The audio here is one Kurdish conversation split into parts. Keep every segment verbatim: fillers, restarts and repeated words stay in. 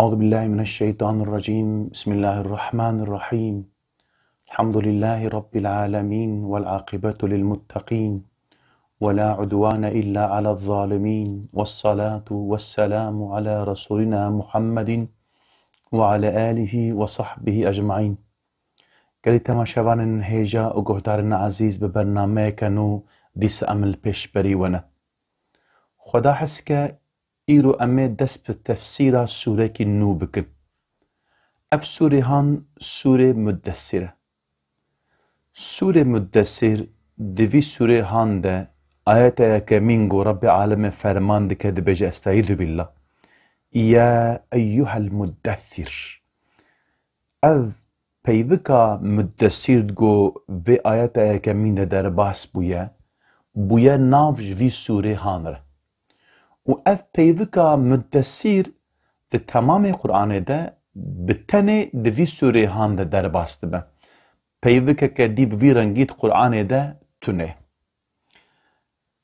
أعوذ بالله من الشيطان الرجيم. بسم الله الرحمن الرحيم. الحمد لله رب العالمين والعاقبة للمتقين ولا عدوان إلا على الظالمين والصلاة والسلام على رسولنا محمد وعلى آله وصحبه أجمعين. Gelî temaşevanên hêja û guhdarên ezîz, bi bernameyeke nû dîsa em li pêşberî we ne. Xweda hez ke îro em ê dest bi tefsîra sûrekî nû bikin. Ev sûrê han sûrê Muddessîr e. Sûrê Muddessîr di vî sûrê han de ayeta yekemîn ku Rebbê Alemê ferman dike dibêje, Estaizu billah. Ya eyyuhel muddessîr. Ev peyvika Muddessîr ku vê ayeta yekemîn de derbas bûye, bûye nav ji vî sûrê han re. Û ev peyvika Muddessîr di temamê Qur'anê de bi tenê di vî sûrê han de derbas dibe. Peyvikeke dî bi vî rengî di Qur'anê de tune.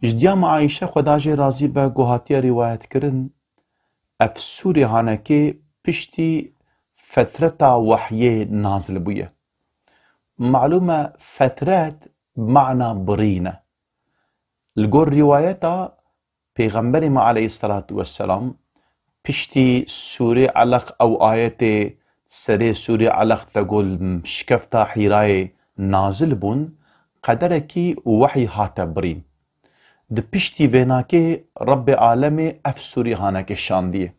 Ji diya me Ayşe, Xweda jê razî be, ku hatiye rîwayetkirin, ev sûrê hanekê piştî fetreta wehyê nazil bûye. Malûm e, fetret bi mana birîn e. Li gor rîwayeta Pêxemberê me aleyhisselatu vesselam, piştî sûrê Eleq, ew ayetê serê sûrê Eleq de ku li şikefta Hîrayê nazil bûn, qederekî wehy hate birîn. Di piştî vênakê Rebbê Alemê ev sûrê hanekê şandiye.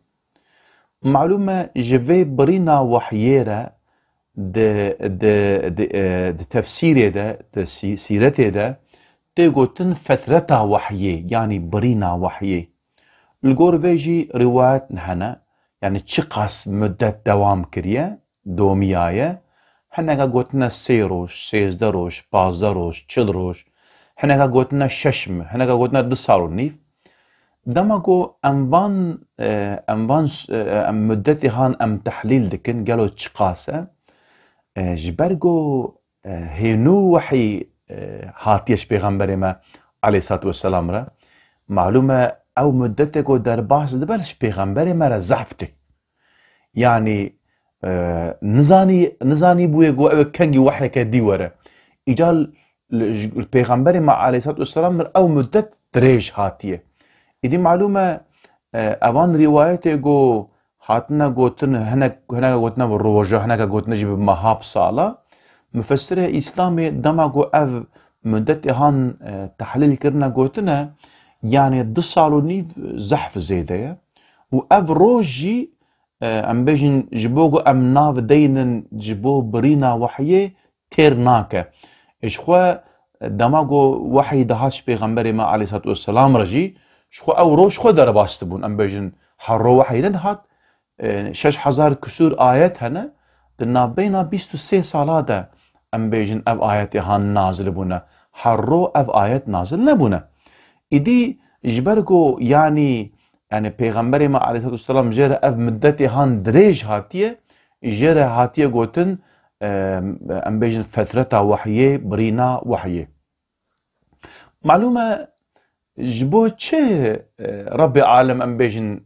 Malûm e, ji vê birîna wehyê re di, di, di, e, di tefsîrê de, di sî-, sîretê de tê gotin fetreta wehyê, yanî birîna wehyê. Li gor vê jî rîwayet hene, yanî çiqas mudet dewam kiriye, domiyaye. Hineka gotine sê roj, sêzdeh roj, pazdeh roj, çil roj. Hineka gotine şeş meh, hineka gotine du sal û nîv. Dema ku em van, e, em van, e, em mudetê han em tehlîl dikin, gelo çiqas e? E, ji ber ku, e, hênû wehî, e, hatiye ji Pêxemberê me aleyhissalatu vesselam re, malûm e, ew mudetê ku derbas dibe ji Pêxemberê me re zehf tê. Yanî, e, nizanî, nizanî bûye ku ew kengî wehyeke dî were. Îcar li, ji, li Pêxemberê me aleyhissalatu vesselam re ew mudet dirêj hatiye. Îdî malûm e, e, evan rîwayetê ku hatine gotin, hinek, hineke gotine bi roja, hineke gotine jî bi meha, bi sala. Mufessirê Îslamê dema ku ev mudetê han, e, tehlîl kirine gotine, yanî du sal û nîv zehf zêde ye. Û ev roj jî, e, em bêjin, ji bo ku em nav deynin ji bo birîna wehyê, têr nake. Ê, ji xwe, e, dema ku wehy dihat ji Pêxemberê me aleyhissalatu vesselam re jî, ji xwe ew roj xwe derbas dibûn. Em bêjin, her ro wehy nedihat, e, şeş hezar kusûr ayet hene, di navbeyna bîst û sê sala de, em bêjin, ev ayetê han nazil bûne. Her ro ev ayet nazil nebûne. Îdî ji ber ku, yanî, yanî Pêxemberê me aleyhissalatu vesselam jê re ev mudetê han dirêj hatiye, jê re hatiye gotin, e, em bêjin fetreta wehyê, birîna wehyê. Malûm e, ji bo çi, e, Rebbê Alem, em bêjin,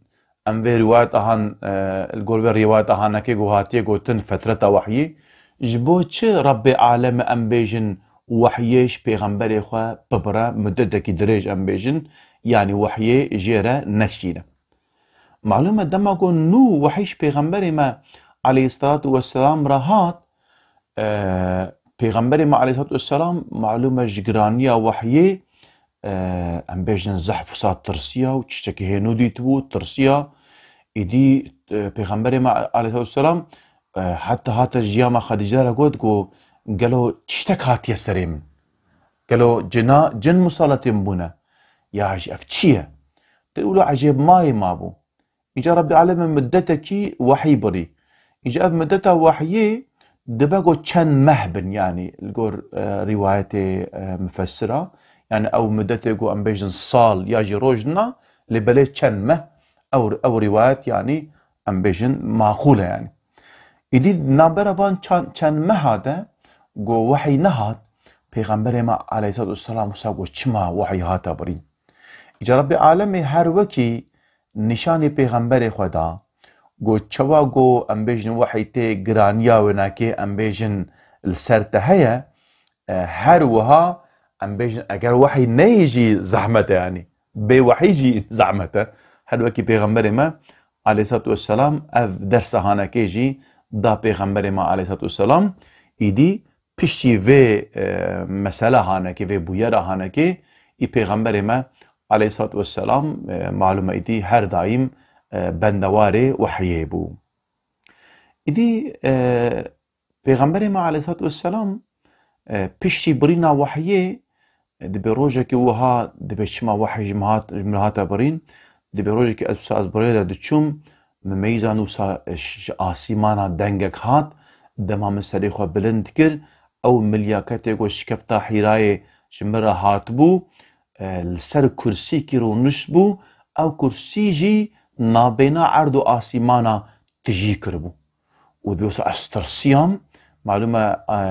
em vê rîwayet ahan, e, li gor vê rîwayet ahanekê ku hatiye gotin fetreta wehyê, ji bo çi Rebbê Alem, em bêjin, wehyê ji Pêxemberê xwe bibire, mudetekî dirêj, em bêjin, yanî wehyê jê re neşîne? Malûm e, dema ku nû wehy ji Pêxemberê me aleyhissalatu vesselam re hat, e, Pêxemberê me aleyhissalatu vesselam, malûm e, ji giraniya wehyê, e, em bêjin zehf wisa tirsiya û tiştekî hênû dîtibû, tirsiya. Îdî, e, Pêxemberê me aleyhissalatu vesselam, e, heta hate ji ya me Xedîce re got ku gelo tiştek hatiye serê min? Gelo cina, cin musaletê min bûne? Ya ji ev çi ye? Te wilo ecêb mayê mabû. Îca Rebbê Alemê mudetekî wehî birî. Îca ev mudeta wehiyê dibe ku çend meh bin, yanî li gor, e, rîwayetê, e, mufessira, yanî ew mudetê ku em bêjin sal ya jî roj na, lê belê çend meh, ew, ew rîwayet, yanî em bêjin maqûl e, yanî. Îdî navbera van çan-, çend meha de ku wehî nehat, Pêxemberê me aleyhissalatu vesselam wisa got, çima wehî hate birîn? Îca Rebbê Alemê her wekî nîşanê Pêxemberê xwe da, Go çawa go em bêjin wehî tê giraniya wênakê em bêjin li ser te heye, e, her wiha em bêjin eger wehî neyê jî zehmet e, yanî bê wehî jî zehmet e. Her wekî Pêxemberê me aleyhissalatu vesselam ev dersa hanekê jî da Pêxemberê me aleyhissalatu vesselam, îdî piştî vê, e, mesela hanekê, vê bûyera hanekê, î Pêxemberê me aleyhissalatu vesselam, e, malûm e îdî her daîm, e, bendewarê wehiyê bû. Îdî, e, Pêxemberê me aleyhissalatu vesselam, e, piştî birîna wehiyê, e, dibê rojekê wiha, dibê çima wehî ji min hat, ji min hate birîn, dibê rojekê ez wisa ez bi rê de diçûm, min meyîzan wisa, e, ji asîmana dengek hat, dema min serê xwe bilind kir, ew milyaketê ku şikefta Hîrayê ji min re hatibû, e, li ser kursîkî rûnişt bû, ew kursî jî nabêna erd û asîmana tijî kiribû. Û dibê wisa ez tirsiyam, malûm e,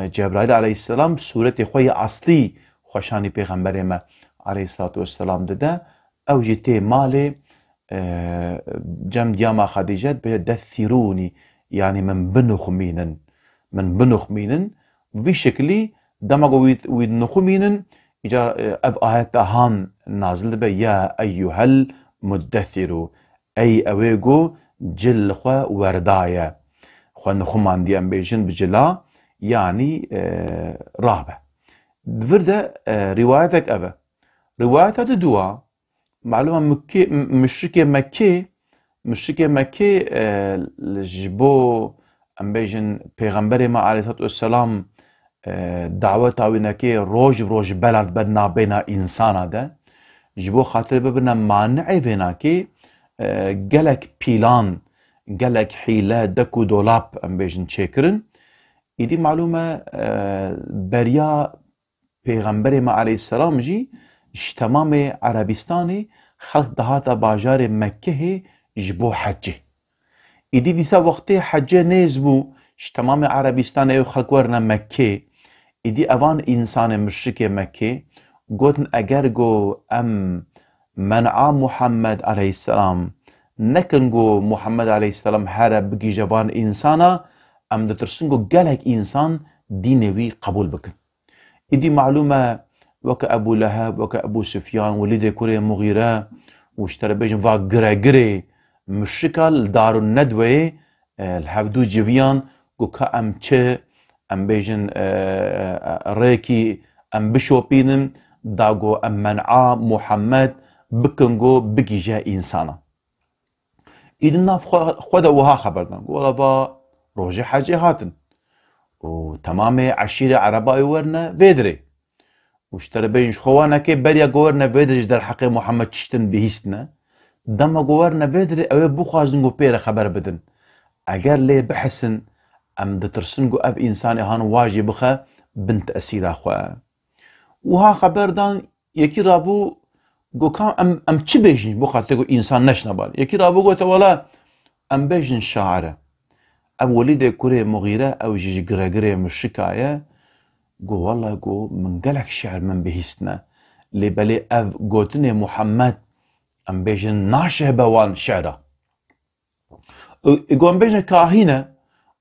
e, Cebraîl aleyhisselam sûretê xwe yê eslî xweşanî Pêxemberê me aleyhissalatu vesselam dide, ew jî tê malê, e, cem diyama Xedîce dibê dethîrûnî, yanî min binuxmînin, min binuxmînin. Bi vî şeklî dema ku wî, wî dinuxmînin, îca, e, ev ayeta han nazil dibe, ya eyyuhel muddethîrû, ey ew ê ku cil li xwe werdaye. Xwe nixumandiye em bêjin bi cila, yanî, e, rabe. Di vir de, e, rîwayetek ev e. Rîwayeta didû a, malûm e Mekkê, m-, muşrikê Mekkê, muşrikê Mekkê, e, li, ji bo, em bêjin, Pêxemberê me aleyhissalatu vesselam, e, daweta wî neke roj bi roj bela dibe nabêna însana de. Ji bo xatirê bibine mani'ê vênakê, e, gelek pîlan, gelek hîle, dek û dolap, em bêjin, çêkirin. Îdî malûm e, e, beriya Pêxemberê me aleyhisselam jî ji temamê Erebîstanê xelk dihata bajarê Mekkehê ji bo hecê. Îdî dîsa wextê hecê nêz bû, ji temamê Erebîstanê ew xelk werine Mekkê. Îdî evan însanê muşrikê Mekkê gotin, eger go em men'a Muhammed aleyhisselam nekin, go Muhammed aleyhisselam here bigihîje van însana, em ditirsin go gelek însan dînê wî qebûl bikin. Îdî malûm e, weke Ebû Leheb, weke Ebû Sufyan, Welîdê kurê Muxîre û ji te re bêjin va giregirê muşrika li Darun Nedweyê, e, li hevdû civiyan ku ka em çi, em bêjin, e, e, rêkî em bişopînin, da ku em men'a Muhammed bikin ku bigihîje însana. Îdî nav xwe, xwe de wiha xeber dan. Got, wela va rojê hecê hatin. Û temamê eşîrê Ereba wê werine vê dirê. Û ji te re bêjin, ji xwe wanekê beriya ku werine vê dirê ji derheqê Muhammed tiştin bihîstine. Dema ku werine vê dirê, ew ê bixwazin ku pê re xeber bidin. Eger lê bihesin, em ditirsin ku ev însanê han wajê bixe bin tesîra xwe. Wiha xeber dan, yekî rabû, got, ka em, em çi bêjin, bo xatirê ku însan neşne bal. Yekî rabû gote, wela em bêjin şair e. Ev Welîdê kurê Muxîre, ew jî ji giregirê muşrika ye. Got, wela, got, min gelek şi'r min bihîstine. Lê belê ev gotinê Muhammed, em bêjin, naşibe wan şi'ra. Ê, ê, got, em bêjin kahîn e.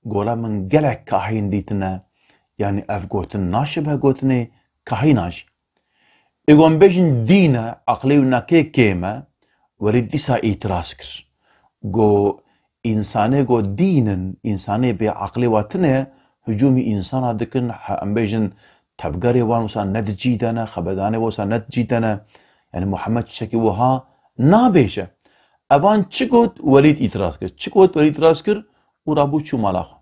Got, wela, min gelek kahîn dîtine. Yanî ev gotin naşibe gotinê kahîna jî. Ê, got, em bêjin dîn e, eqlê wî nake kêm e. Welîd dîsa îtiraz kir. Got, însanê got dîn in, însanê bê eqlê wa tune ye, hicûmî însana dikin, he, em bêjin tevgerê wan wisa ne di cî de ne, xebedanê wan wisa ne di cî de ne. Yanî Muhammed tiştekî wiha nabêje. Evan çi got, Welîd îtiraz kir. Çi got, Welîd îtiraz kir û rabû çû mala xwe.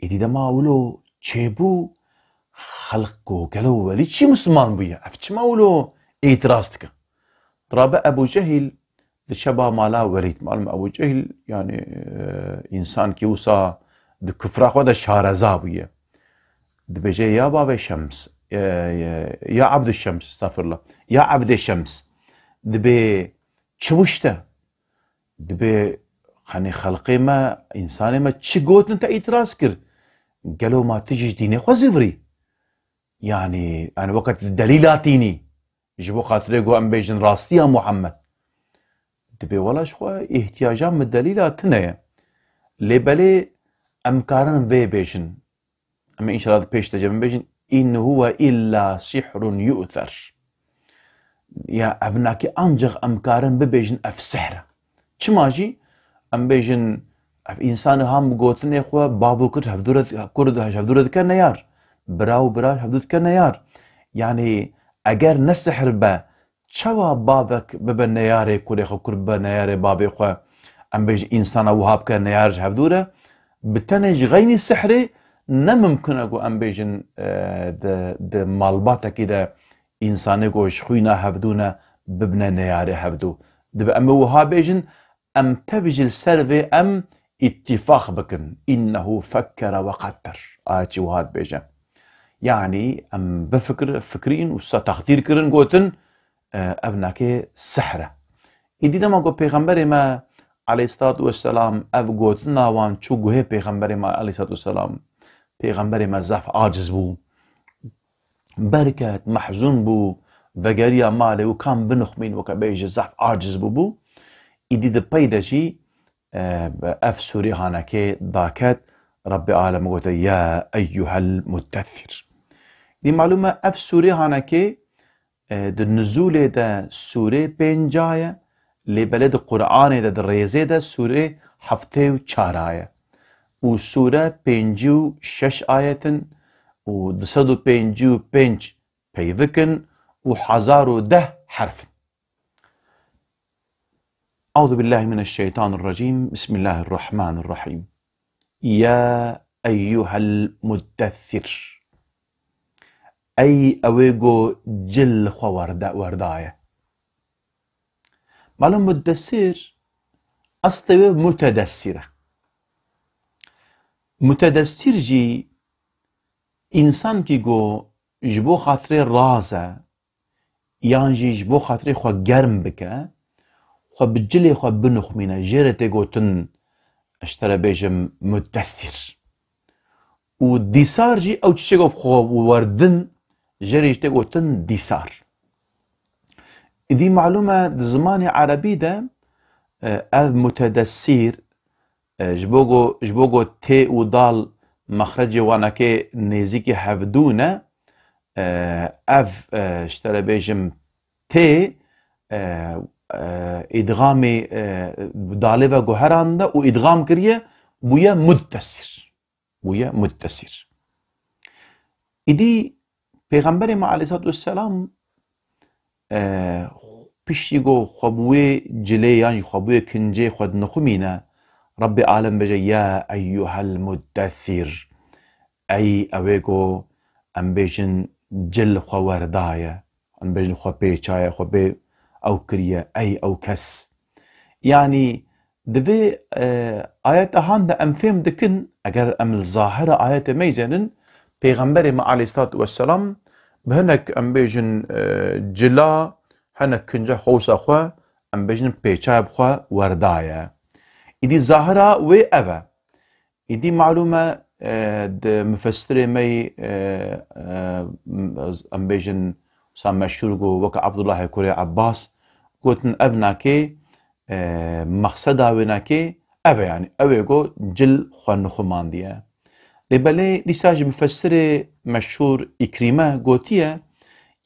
Êdî dema wilo çêbû, xelq got, gelo Welîd çi Misliman bûye? Ev çima wilo îtiraz dike? Rabe Ebû Cehîl diçe ba mala Welîd. Malum Ebû Cehîl, yanî, e, însankî wisa di kufra xwe de şareza bûye. Dibêje, ya bavê Şems, e, e, ya Ebdê Şems, estexfirullah, ya Ebdê Şems. Dibê çi wişt e? Dibê, qenê xelqê me, însanê me çi gotin te îtiraz kir? Gelo ma tu jî ji dînê xwe zivirî? Yanî, yanî weke tu delîla tînî, ji bo xatirê ku em bêjin rastiya Muhammed. Dibê, wela ji xwe îhtiyaca min delîla tune ye. Lê belê em karin vê bêjin. Em ê înşallah di pêş de cem bêjin, "In huwe illa sihrun yu'ther." Ya ev nakê ancaq em karin bibêjin ev sihr e. Çima jî em bêjin ev însanê ham bi gotinê xwe bav û kir hevdû re, kur hevdû re dike neyar. Bira û bira hevdû dike neyar. Yanî eger ne sihr be, çawa bavek bibe neyarê kurê xwe, kur bibe neyarê bavê xwe? Em bêjin însana wiha bike neyar ji hevdû re. Bi tenê ji xeynî sihrê ne mimkun e ku em bêjin, e, di, di malbatekî de însanê ku ji xwîna hevdû ne bibine neyarê hevdû. Dibe em ê wiha bêjin, em tev ji li ser vê em îtîfaq bikin. "Înnehu fekkere ve qedder." Ayetçî wiha dibêje. Yanî em bifikir-, fikirîn û sa texdîr kirin, gotin, e, ev nakê sihr e. Îdî dema ku Pêxemberê me aleyhissalatu vesselam ev gotina wan çû guhê Pêxemberê me aleyhissalatu vesselam, Pêxemberê me zaf aciz bû. Berket, mehzûn bû, vegeriya malê û kam binixmîn weke bêje zaf aciz bûbû. Îdî di pey de jî, e, ev sûrê hanekê daket, Rabbê Alem gote, "Ya eyyuhel muddessir." Dî malûm e ev sûrê hanekê, e, di nizûlê de sûrê pênca ye, lê belê di Qur'anê de, di rêzê de sûrê heftê û çar a ye. Û sûre pêncî û şeş ayet in û du sed û pêncî û pênc peyvik in û hezar û deh herf in. Euzu billahi mineşşeytanirracim. Bismillahirrahmanirrahim. Ya eyyuhel muddessir. Ey ew ê ku cil xwe werde-, werdaye. Malum muddessir, eslê wê mutedessir e. Mutedessir jî însankî ku ji bo xatirê raze, yan jî ji bo xatirê xwe germ bike, xwe bi cilê xwe binixmîne, jê re tê gotin, ez ji te re bêjim, mutdessir. Û dîsar jî ew tiştê ku bi xwe werdin, jê re jî tê gotin dîsar. Îdî malûm e, di zimanê erebî de, e, ev mutedessîr, e, ji bo ku, ji bo ku tê û dal mexrecê wanekê nêzîkî hevdû ne, e, ev, e, ji te re bêjim tê, e, e, îdgamê, e, bi dalê ve guherande û îdgam kiriye, bûye muddesîr. Bûye muddesîr. Îdî Pêxemberê me aleyhissalatu vesselam, e, piştî ku xwe bi wê cilê yan jî xwe bi wê kincê xwe dinixumîne, Rebbê alem bêje, "Ya eyyuhel muddessîr." Ey ew ê ku em bêjin cil xwe werdaye, em bêjin xwe pêçaye, xwe bê ew kiriye, ey ew kes. Yanî di vê, e, ayeta han de em fêm dikin, eger em li zahira ayetê meyzênin, Pêxemberê me aleyhissalatu vesselam bi hinek em bêjin, e, cila, hinek kinca xewsa xwe, em bêjin pêçaye bi xwe werdaye. Îdî zahira wê ev e. Îdî malûm e, e, di mufessirê me yî, e, e, em bêjin, wisa meşhûr got, weke Abdullahê kurê Ebbas, gotin ev nakê, e, mexseda wê nakê ev e, yanî ew ê got cil xwe nixumandiye. Lê belê dîsa jî mufessirê meşhûr Îkrîme gotiye,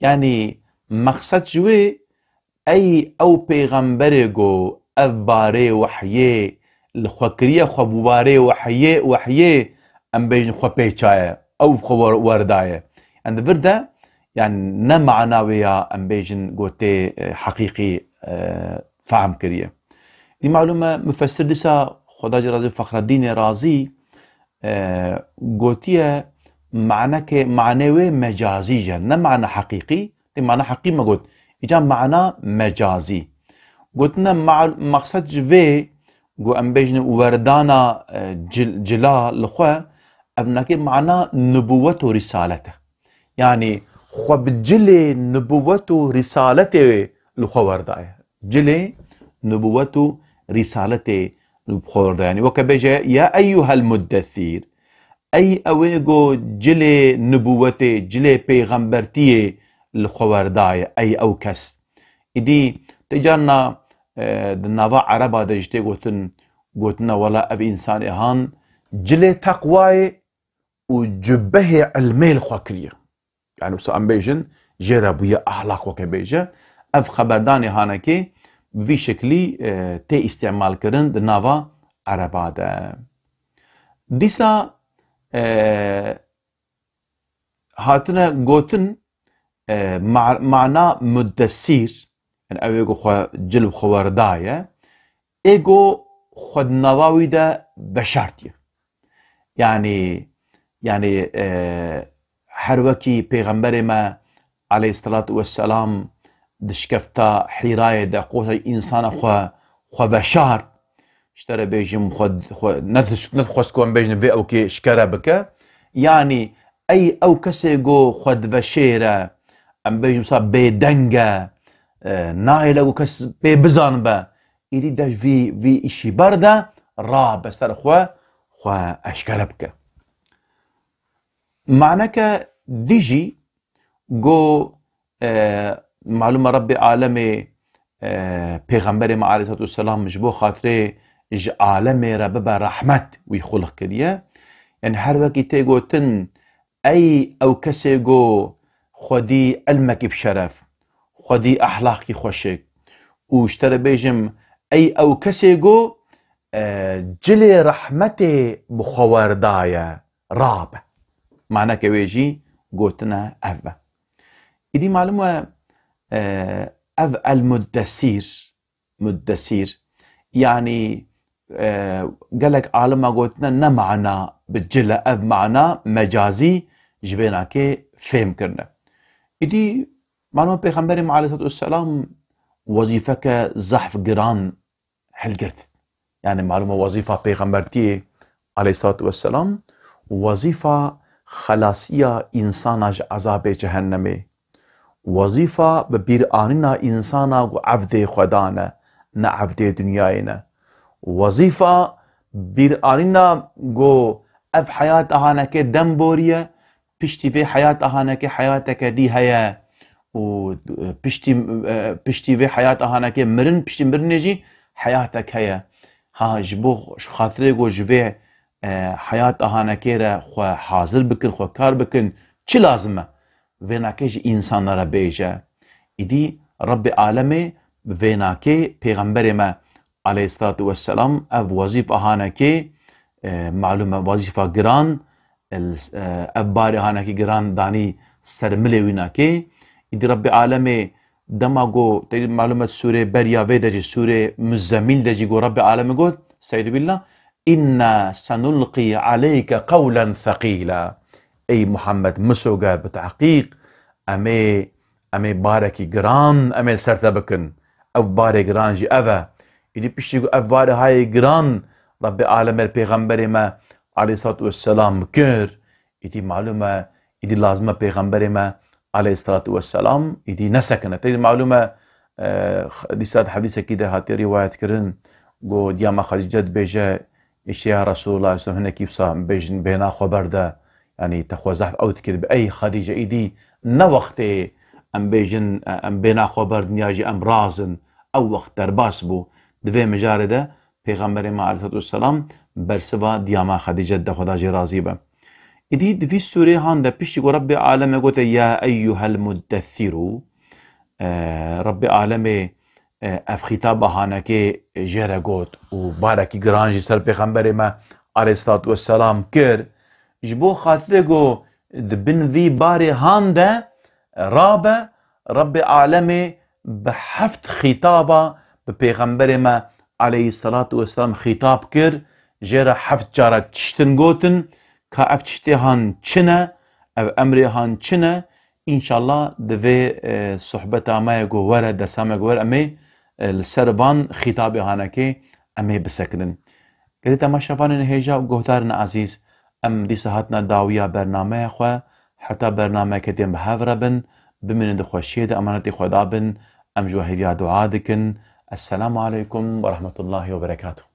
yanî mexsed ji wê Ey ew pêxemberê ku ev barê wehyê li xwe kiriye, xwe bi barê wehyê, wehyê, em bêjin xwe pêçaye, ew bi xwe wer-, werdaye. Em di vir de, yani ne mana wê ya em bêjin gotê, e, heqîqî, e, fehm kiriye. Dî malûm e, mufessir dîsa Xweda jê razî, Fexreddînê Razî, e, gotiye, maneke, mane wê mecazî je, ne mane heqîqî, tê mane heqî me got. Îca mana mecazî. Gotine ma-, maqsed ji vê, got em bêjin werdana, e, cil-, cila li xwe, ev nakê mana nubûwet û rîsalet e. Yanî xwe bi cilê nubûwet û rîsaletê li xwe werdaye. Cilê nubûwet û rîsaletê li xwe werdaye. Yanî weke bêje, "Ya eyyuhel muddessîr." Ey ew ê go cilê nubûwetê, cilê pêxembertiyê li xwe werdaye, ey ew kes. Îdî te carna, e, di nava ereba de jî tê gotin, gotine, wela ev însanê han cilê teqwayê û cubehê ilmê li xwe kiriye. Yani wisa em bêjin, jê re bûye ahlak weke bêje. Ev xeberdanê hanekê bi vî şeklî, e, tê îstîmal kirin di nava Ereba de. Dîsa, e, hatine gotin, e, ma-, mana muddesîr, yani ew ê ku xwe cil bi xwe werdaye, ê ku xwe di nava wî de veşartiye. Yani, yani, e, her wekî Pêxemberê me aleyhisselatu vesselam di şikefta Hîrayê de qota însana xwe, xwe veşart, ji te re bêjim, xwe, xwe, ne diş-, ne dixwest ku em bêjin vê ewkê şikere bike. Yanî, ey ew kesê ku xwe diveşêre, em bêjin wisa bêdeng e, e, nahêle ku kes pê bizanibe, îdî de vî, vî îşî berde, rabe ser xwe, xwe eşkere bike. Maneke dî jî, Go, e, malûm e Rebbê alemê, e, Pêxemberê me aleyhissalatu vesselam ji bo xatirê ji alemê re bibe rehmet wî xulq kiriye. Yani her wekî tê gotin, ey ew kesê go xwedî ilmekî bi şeref, xwedî ehlaqî xweşik û ji te re bêjim, ey ew kesê go, e, cilê rehmetê bi xwe werdaye, rabe. Maneke wê jî gotine ev be. Îdî malum e, e, ev el muddesîr, muddesîr, yanî, e, gelek alima gotine ne mana bi cil e, ev mana mecazî ji vê nakê fêm kirine. Îdî malum e Pêxemberê me aleyhissalatu vesselam wezîfeke zehf giran hilgirt. Yani malum e wezîfa pêxembertiyê aleyhissalatu vesselam, wezîfa xelasiya însana ji ezabê cehennemê, wezîfa bi bîranîna însana ku evdê xwedan e, ne evdê dinyayê ne. Wezîfa bîranîna ku ev heyata hanekê dem boriye, piştî vê heyata hanekê heyateke dî heye û, e, piştî, e, piştî vê heyata hanekê mirin, piştî mirinê jî heyatek heye. Ha, ji bo, ji xatirê ku ji vê, e, heyata hanekê re xwe hazir bikin, xwe kar bikin, çi lazim e? Vê nakê ji însanlara bêje. Îdî Rebbê alemê bi vê nakê Pêxemberê me aleyhissalatu vesselam ev wezîfa hanekê, e, malum e wezîfa giran, el, e, ev barê hanekî giran danî ser milê wî nakê. Îdî Rebbê alemê dema got, te malum e sûrê beriya vê de jî, sûrê Muzzemîl de jî got, Rebbê alemê got, Estaizu billah, "Inna senulqî aleyke qewlen thekîla." Ey Muhammed, misoge bi tehqîq, em ê, em ê barekî giran, em ê ser te bikin. Ev barê giran jî ev e. Îdî piştî ku ev barê hayê giran Rebbê alemê li Pêxemberê me aleyhissalatu vesselam kir, îdî malum e, îdî lazim e Pêxemberê me aleyhissalatu vesselam îdî nesekine. Tê malum e, e, dîsa di hedîsekî de hatiye rîwayet kirin, got, diyama Xedîce dibêje, îşte ya Resulullah, em hinekî wisa bêjin bêhna xwe berde, yanî te xwe zehf ew dikir bi, ey Xedîce, îdî ne wextê em bêjin, e, em bêhna xwe berdin ya jî em razin, ew wext derbas bû. Di vê mijarê de Pêxemberê me aleyhissalatu vesselam bersiva diyama Xedîce de, Xweda jê razî be. Îdî di vî sûrê han de piştî ku Rebbê alemê gote, "Ya eyyuhel muddessiru", e, Rebbê alemê, e, ev xîtaba hanekê jê re got û barekî giran jî ser Pêxemberê me aleyhissalatu vesselam kir. Ji bo xatirê ku di bin vî barê han de rabe, Rebbê alemê bi heft xîtaba bi Pêxemberê me aleyhissalatu vesselam xîtab kir, jê re heft cara tiştin gotin, ka ev tiştê han çi ne, ev emrê han çi ne, înşallah di vê, e, sohbeta me ku were, dersa me ku were, em ê, e, li ser van xîtabê hanekê em ê bisekinin. Gelî temaşevanên hêja û guhdarên ezîz, em dîsa hatina dawiya bernameya xwe, heta bernameyeke din bi hev re bin, bimînin di xweşiyê de, emanetê Xweda bin, em ji we hêviya dua dikin. Esselamu aleykum ve rahmetullahi ve berekatuhu.